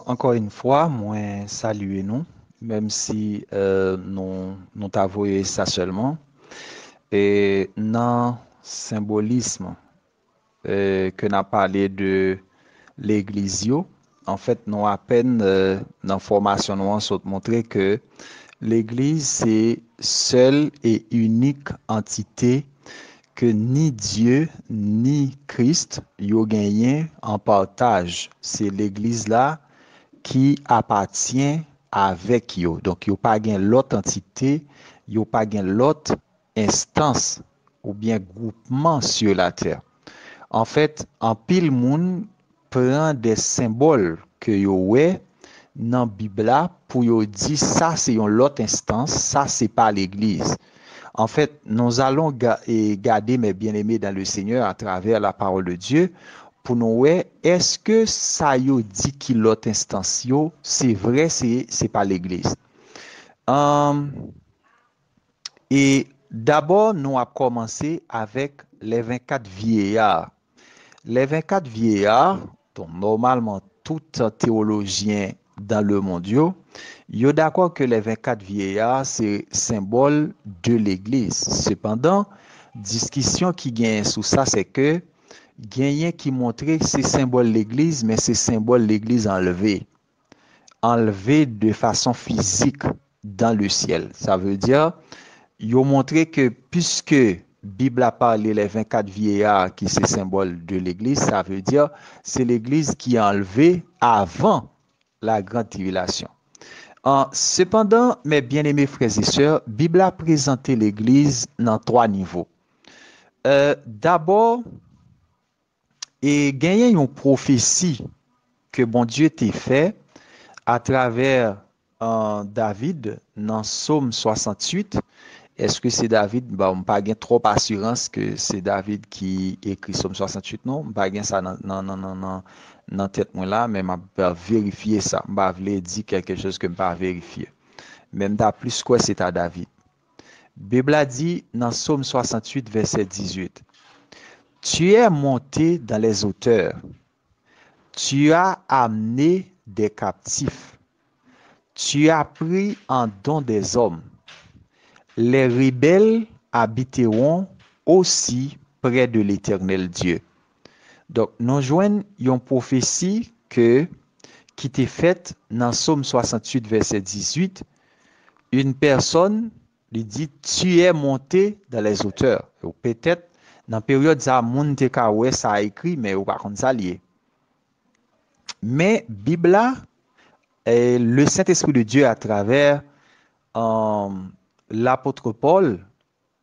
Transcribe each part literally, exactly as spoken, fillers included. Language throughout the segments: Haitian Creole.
Ankò yon fwa, mwen salye nou, menm si euh, nou, nou ta voye sa sèlman. E nan senbolism euh, ke n ap pale de legliz yo, anfèt, nou apèn euh, nan fòmasyon nou an sot montre ke legliz se sèl e inik antite ke ni Dye ni Kris yo genyen an pataj. Se legliz la ki apatyen avèk yo. Donk, yo pa gen lòt antite, yo pa gen lòt enstans oubyen gwoupman sur la terre. Anfèt, anpil moun pran de senbòl ke yo wè nan Bib la pou yo di sa se yon lòt enstans, sa se pa legliz. Anfèt, nous allons ga- et garder, mes bien-aimés dans le Seigneur, à travers la parole de Dieu, pou nou wè èske sa yo di ki lòt enstans yo, se vre, se, se pa legliz. Anm, e dabò, nou ap kòmanse avèk les vingt-quatre vieillards. Les vingt-quatre vieillards, donk, nòmalman, tout teyolojyen dans le monde yo, yo dakò ke les vingt-quatre vieillards se senbòl de legliz. Sepandan, diskisyon ki genyen sou sa, se ke genyen ki montre se senbòl legliz, men se senbòl legliz anlve. Anlve de fason fizik dans le ciel. Sa vle di, yo montre ke piske Bib la pale les vingt-quatre vieillards ki se senbòl de legliz, sa vle di se legliz ki anlve avan la grande tribulation. An, sepandan, mes bien-aimés frères et sœurs, Bib la prezante legliz nan twa nivo. Euh, dabò, e genyen yon pwofesi ke Bondye te fè atravè euh, David nan Sòm swasanntuit. Èske se David? Bon, m pa gen twòp asirans ke se David ki ekri Sòm swasanntuit, non. M pa gen sa nan, nan, nan, nan, nan, nan tèt mwen la, men m ap verifye sa. M pa vle di kèlke choz ke m pa verifye. Men m ta plis kwè se ta David. Bib la di nan Sòm swasanntuit, vèsè dizuit, Tu es monté dans les hauteurs, tu as amené des captifs, tu as pris en don des hommes. Les rebelles habiteront aussi près de l'Éternel Dieu. Donk, nou jwenn yon pwofesi ke, ki te fèt nan Sòm swasanntuit, vèsè dizuit, une personne li di, Tu es monté dans les hauteurs. Ou petèt, nan peryòd sa, moun te ka wè sa ekri, men yo pa konn sa l ye. Men Bib la, eh, le Saint-Esprit de Dieu à travers euh, l'apôtre Paul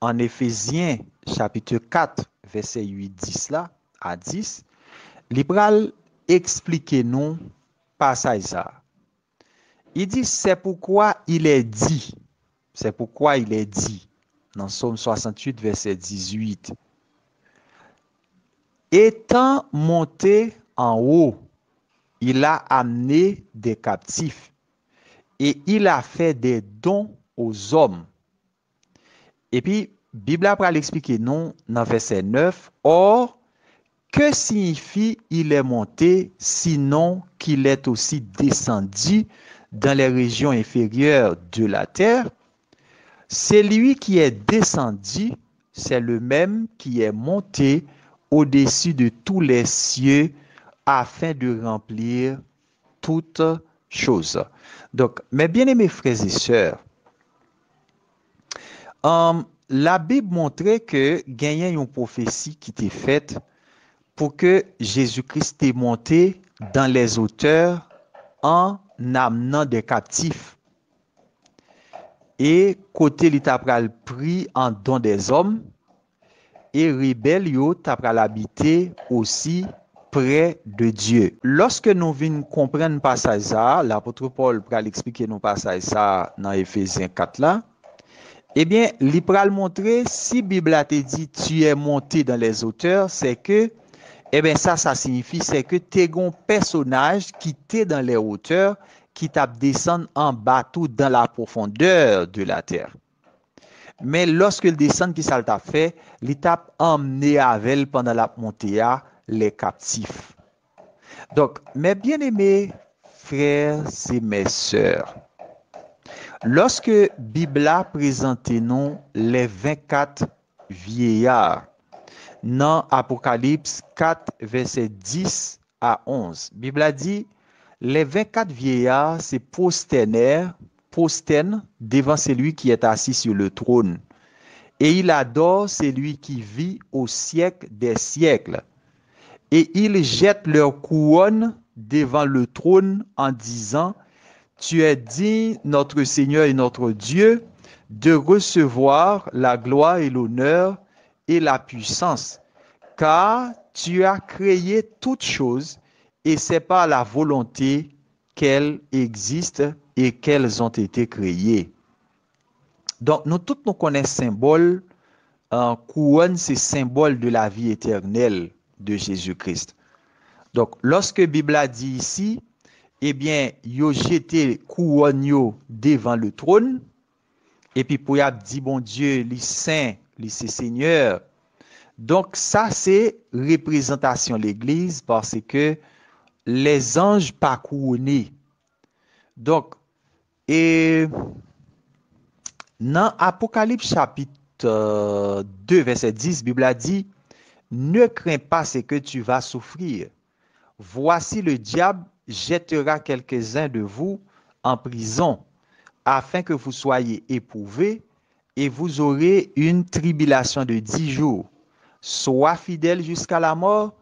en Éphésiens chapitre quatre, vèsè uit, dis la, a dis, li pral eksplike nou pasaj sa. Il dit, c'est pourquoi il est dit, c'est pourquoi il est dit, nan Sòm swasanntuit, vèsè dizuit, Étant monté en haut, il a amené des captifs et il a fait des dons aux hommes. Epi, Bib la pral eksplike nou nan vèsè nèf, Or, que signifie il est monté, sinon qu'il est aussi descendu dans les régions inférieures de la terre? Celui qui est descendu, c'est le même qui est monté au-dessus de tous les cieux afin de remplir toutes choses. Donk, mes bien-aimés frères et sœurs, um, Labib montre ke genyen yon pwofesi ki te fèt pou ke Jezi Kris te monte dans les hauteurs en amenant des captifs. E kote li ta pral pri an don dèzòm, e rebèl yo ta pral abite osi prè de Dye. Lòske nou vin konprann pasaj sa a, lapot Pòl pral eksplike nou pasaj sa a nan Efezyen kat la, ebyen, li pral montre si Bib la te di, Tu es monté dans les hauteurs, se ke, ebyen, sa sa siyifi, se ke te gen yon pèsonaj ki te dans les hauteurs, ki t ap desann anba tou dans la profondeur de la terre. Men lòske l desann, ki sa l t ap fè? Li t ap anmne avè l pandan l ap monte a, les captifs. Donk, mes bien-aimés frères et mes sœurs. Lòske Bib la prezante nou les vingt-quatre vieillards nan Apokalips kat, vèsè dis a onz, Bib la di, les vingt-quatre vieillards se prostènè, prostèn devan celui qui est assis sur le trône, et il adore celui qui vit au siècle des siècles. Et ils jettent leur couronne devant le trône en disant, tu es digne, notre Seigneur et notre Dieu, de recevoir la gloire et l'honneur et la puissance, car tu as créé toutes choses et c'est par la volonté qu'elles existent et qu'elles ont été créées. Donk, nou tout nou konnen senbòl, euh, kouwòn se senbòl de la vie éternelle de Jésus-Christ. Donk, lòske Bib la di isi, ebyen, yo jete kouwòn yo devan le trône, epi pou y ap di Bondye, li sen, li se Senyè. Donk, sa se reprezantasyon legliz, paske lèzanj pa kouwone. Donk, e nan Apokalips chapit, euh, de, vèsè dis, Bib la di, ne crains pas ce que tu vas souffrir. Voici, le diable jettera quelques-uns de vous en prison, afin que vous soyez éprouvés, et vous aurez une tribulation de dix jours. Sois fidèle jusqu'à la mort,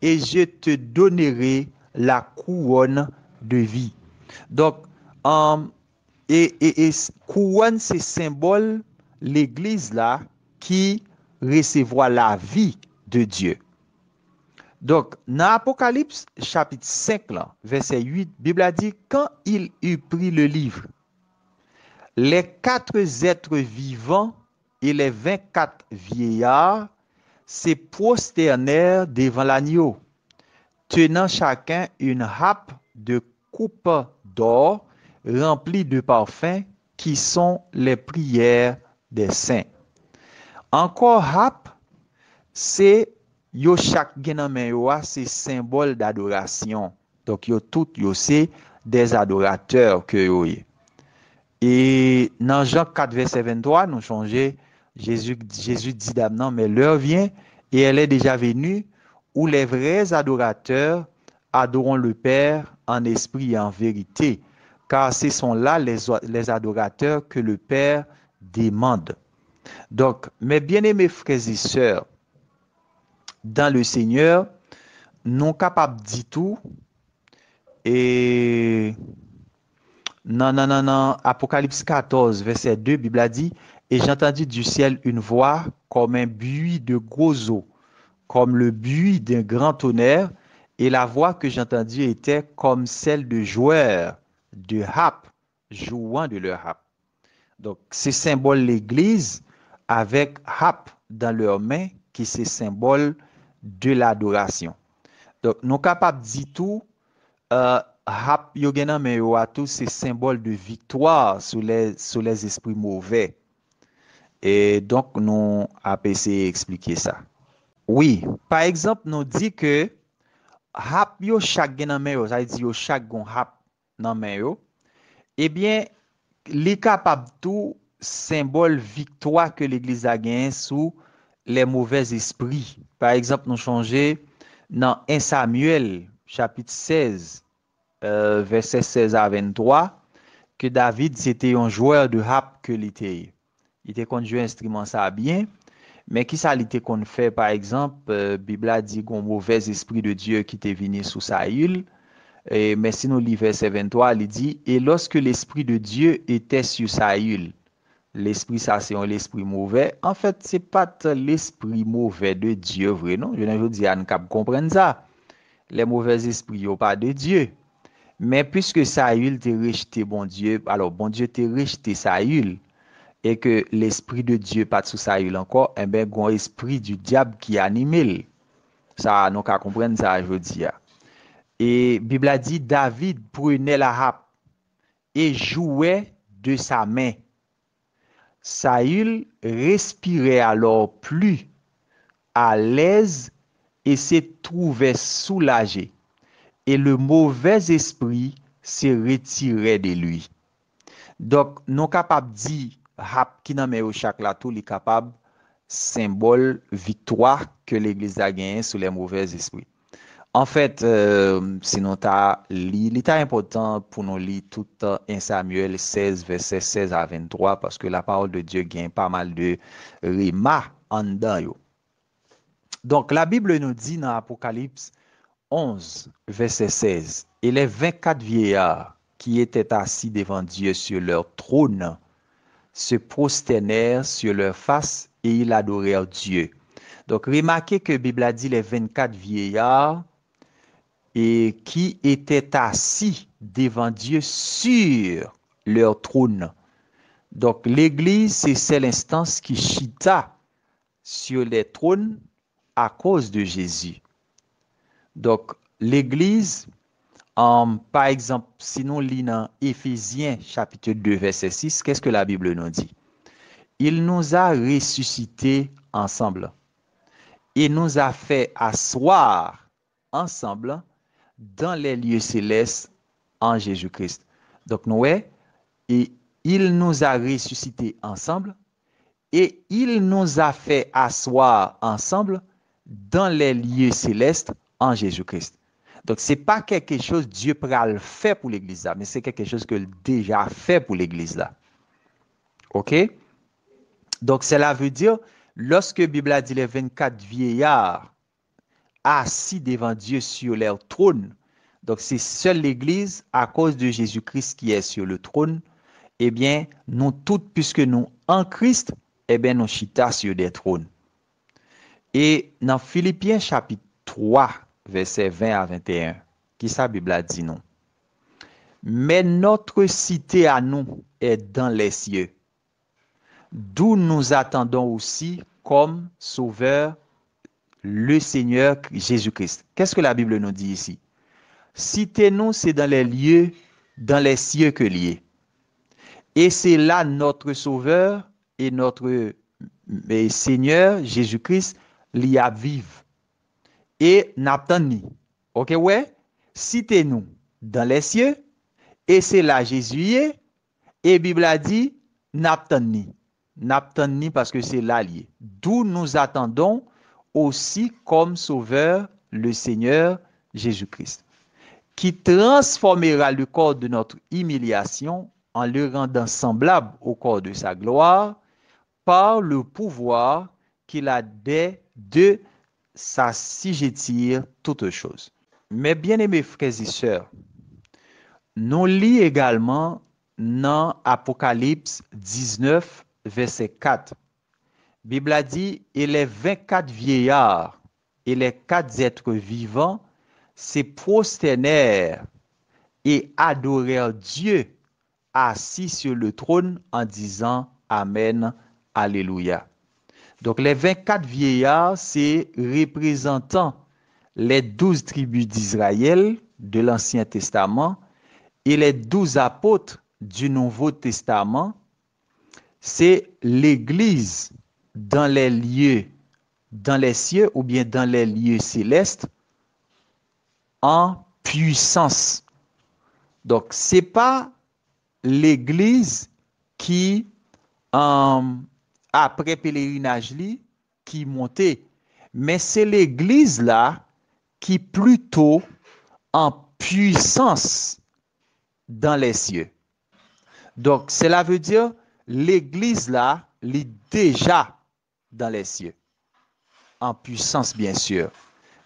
et je te donnerai la couronne de vie. Donk, um, e, e, e kouwòn se senbòl legliz la ki resevwa lavi de Dye. Donk, nan Apokalips chapit senk lan, vèsè uit, Bib la di, quand il eut pris le livre, les quatre êtres vivants et les vingt-quatre vieillards se prosternèrent devant l'agneau, tenant chacun une harpe de coupe d'or remplie de parfums qui sont les prières des saints. Ankò, hap, se yo chak gen nan men yo a, se senbòl dadorasyon. Donk, yo tout, yo se des adorateurs ke yo ye. E nan Jan kat, vèsè venntwa, nou chonje, Jezi, Jezi di dam nan, mais l'heure vient et elle est déjà venue où les vrais adorateurs adoreront le Père en esprit et en vérité, car ce sont là les, les adorateurs que le Père demande. Donk, mes bien-aimés frères et sœurs dans le Seigneur, nou kapab di tou, e nan, nan, nan, nan Apokalips katòz, vèsè de, Bib la di, et j'entendis du ciel une voix comme un bruit de gros eaux, comme le bruit d'un grand tonnerre, et la voix que j'entendis était comme celle de joueurs de harpe jouant de leur harpe. Donk, se senbòl legliz avèk hap dans leurs mains, ki se senbòl de ladorasyon. Donk, nou kapab di tou, euh, hap yo gen nan men yo a tou, se senbòl de viktwa sou lè, sou lèzespri movè. E donk, nou ap eseye eksplike sa. Wi, pa egzanp, nou di ke hap yo chak gen nan men yo, sa vle di yo chak gon hap nan men yo, ebyen, li kapab tou senbòl viktwa ke legliz la genyen sou lè movèzespri. Pa egzanp, nou chonje nan en Samyèl, chapit sèz, euh, vèsè sèz a venntwa, ke David se te yon jwè de hap ke li te ye. Li te konn jwe enstriman sa byen, men kisa li te konn fè, pa egzanp, euh, Bib la di gon movèzespri de Dye ki te vini sou Sayil, e, men si nou li vèsè venntwa, li di, et lorsque l'Esprit de Dieu était sur Saül, lespri sa se yon lespri movè. Anfèt, se pa t lespri movè de Dye vre, non. Jounen jodi a, n kab konprann sa. Lè movèzespri yo pa de Dye. Men piske Sayil te rejte Bondye, alò, Bondye te rejte Sayil, e ke lespri de Dye pa t sou Sayil ankò, enben, gon espri di dyab ki anime l. Sa, nou ka konprann sa jodi a. E Bib la di, David prenait la harpe et jouait de sa main. Saül respirait alors plus à l'aise et se trouvait soulagé, et le mauvais esprit se retirè de li. Donk, nou kapab di hap ki nan men yo chak la tou, li kapab senbòl viktwa ke legliz la genyen sou lè movèz espri. Anfèt, euh, si nou ta li, li ta enpòtan pou nou li tout en Samyèl sèz, vèsè sèz a venntwa, paske la parole de Dieu gen pa mal de rema anndan yo. Donk, la Bible nou di nan Apokalips onze, vèsè sèz, et les vingt-quatre vieillards qui étaient assis devant Dieu sur leur trône se prosternèrent sur leur face et ils adorèrent Dieu. Donk, remake ke Bib la di les vingt-quatre vieillards et qui étaient assis devant Dieu sur leur trône. Donk, legliz se sèl enstans ki chita sur les trônes à cause de Jésus. Donk, legliz, um, pa egzanp, si nou li nan Efezyen chapit de vèsè sis, qu'est-ce que la Bible nous dit? Il nous a ressuscités ensemble et nous a fait asseoir ensemble dans les lieux célestes en Jésus-Christ. Donk, nou wè, et il nous a ressuscités ensemble et il nous a fait asseoir ensemble dans les lieux célestes en Jésus-Christ. Donk, se pa quelque chose Dieu pral fè pou legliz la, men se quelque chose ke l deja fè pou legliz la. Ok? Donk, cela veut dire, lorsque Bib la di les vingt-quatre vieillards assis devant Dieu sur leur trône. Donk, se sèl legliz, à cause de Jésus-Christ qui est sur le trône, ebyen, nou tout, puisque nou an Kris, ebyen, nou chita sur des trônes. E nan Filipyen chapit twa, vèsè ven a venteyen, kisa Bib la di nou? Mais notre cité à nous est dans les cieux, d'où nous attendons aussi comme sauveur le Seigneur Jésus-Christ. Qu'est-ce que la Bible nous dit ici? Cité nou, c'est dans les lieux, dans les cieux que li ye. Et c'est là notre Sauveur et notre et Seigneur Jésus-Christ, li ap viv. E n ap tann li. Ok, wè? Cité nou dans les cieux, et c'est là Jésus ye, e Bib la di, n ap tann li. N ap tann li paske se la li ye. D'où nous attendons aussi comme Sauveur le Seigneur Jésus-Christ, qui transformera le corps de notre humiliation en le rendant semblable au corps de sa gloire, par le pouvoir qu'il a de, de s'assujettir toutes choses. Mes bien-aimés frères et sœurs, nou li egalman nan Apokalips diznèf, vèsè kat. Bib la di, et les vingt-quatre vieillards et les quatre êtres vivants se prosternèrent et adorèrent Dieu assis sur le trône en disant, Amen, Alléluia. Donk, les vingt-quatre vieillards, se reprezantan les douze tribus d'Israël de l'Ancien Testament et les douze apôtres du Nouveau Testament, se legliz dans les lieux, dans les cieux oubyen dans les lieux célestes en puissance. Donk, se pa legliz ki, um, apre pelerinaj li, ki monte, men se legliz la ki plito an pwisans dans les cieux. Donk, cela veut dire, legliz la, li deja dans les cieux. An pwisans, byen si.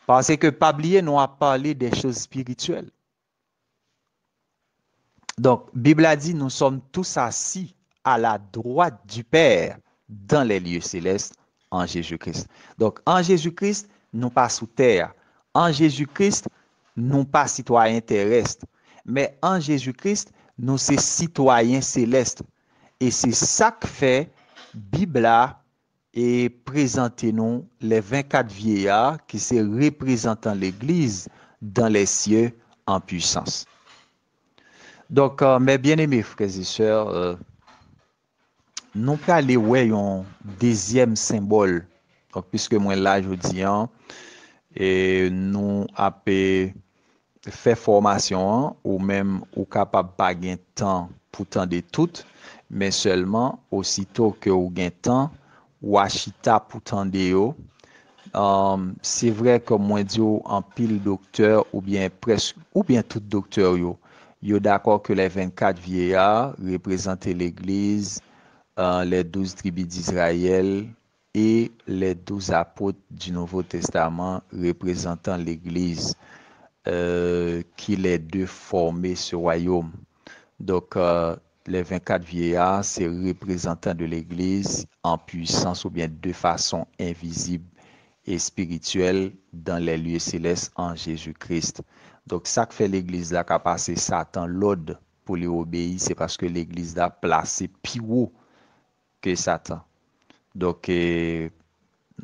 Paske, pa bliye, nou ap pale de choz espirityèl. Donk, Bib la di, nous sommes tous assis à la droite du Père dans les lieux célestes en Jésus-Christ. Donk, an Jezi Kris, nou pa sou tè a. An Jezi Kris, nou pa sitwayen terès. Men an Jezi Kris, nou se sitwayen selès. E se sa k fè Bib la e prezante nou les vingt-quatre vieillards ki se reprezantan legliz dans les cieux en puissance. Donk, euh, mes bien-aimés frères et sœurs, euh, nou prale wè yon dezyèm senbòl. Donk, piske mwen la jodi an, e nou ap, e, fè fòmasyon an, ou menm ou kapab pa gen tan pou tande tout, men sèlman osito ke ou gen tan, w a chita pou tande yo. Um, se vre, kòm mwen di w, anpil doktè oubyen prèsk, oubyen tout doktè yo, yo dakò ke les vingt-quatre vieillards reprezante legliz, uh, les douze tribus d'Israël, et les douze apôtres du Nouveau Testament reprezantan legliz, euh, qui les deux formaient ce royaume. Donk, euh, les vingt-quatre vieillards, se reprezantan de legliz an pwisans oubyen de fason envizib e espirityèl dans les lieux célestes en Jésus-Christ. Donk, sa k fè legliz la ka pase Satan lòd pou li obeyi, se paske legliz la plase pi wo ke Satan. Donk, eh,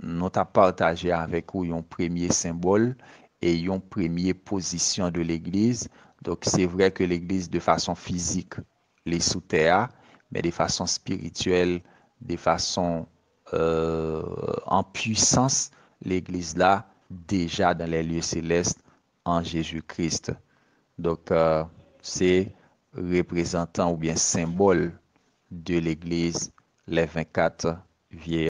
nou t ap pataje avèk ou yon premye senbòl e yon premye pozisyon de legliz. Donk, se vre ke legliz, de fason fizik, li sou tè a, men de fason espirityèl, de fason, euh, an pwisans, legliz la deja dans les lieux célestes en Jésus-Christ. Donk, euh, se reprezantan oubyen senbòl de legliz, les vingt-quatre vieillards.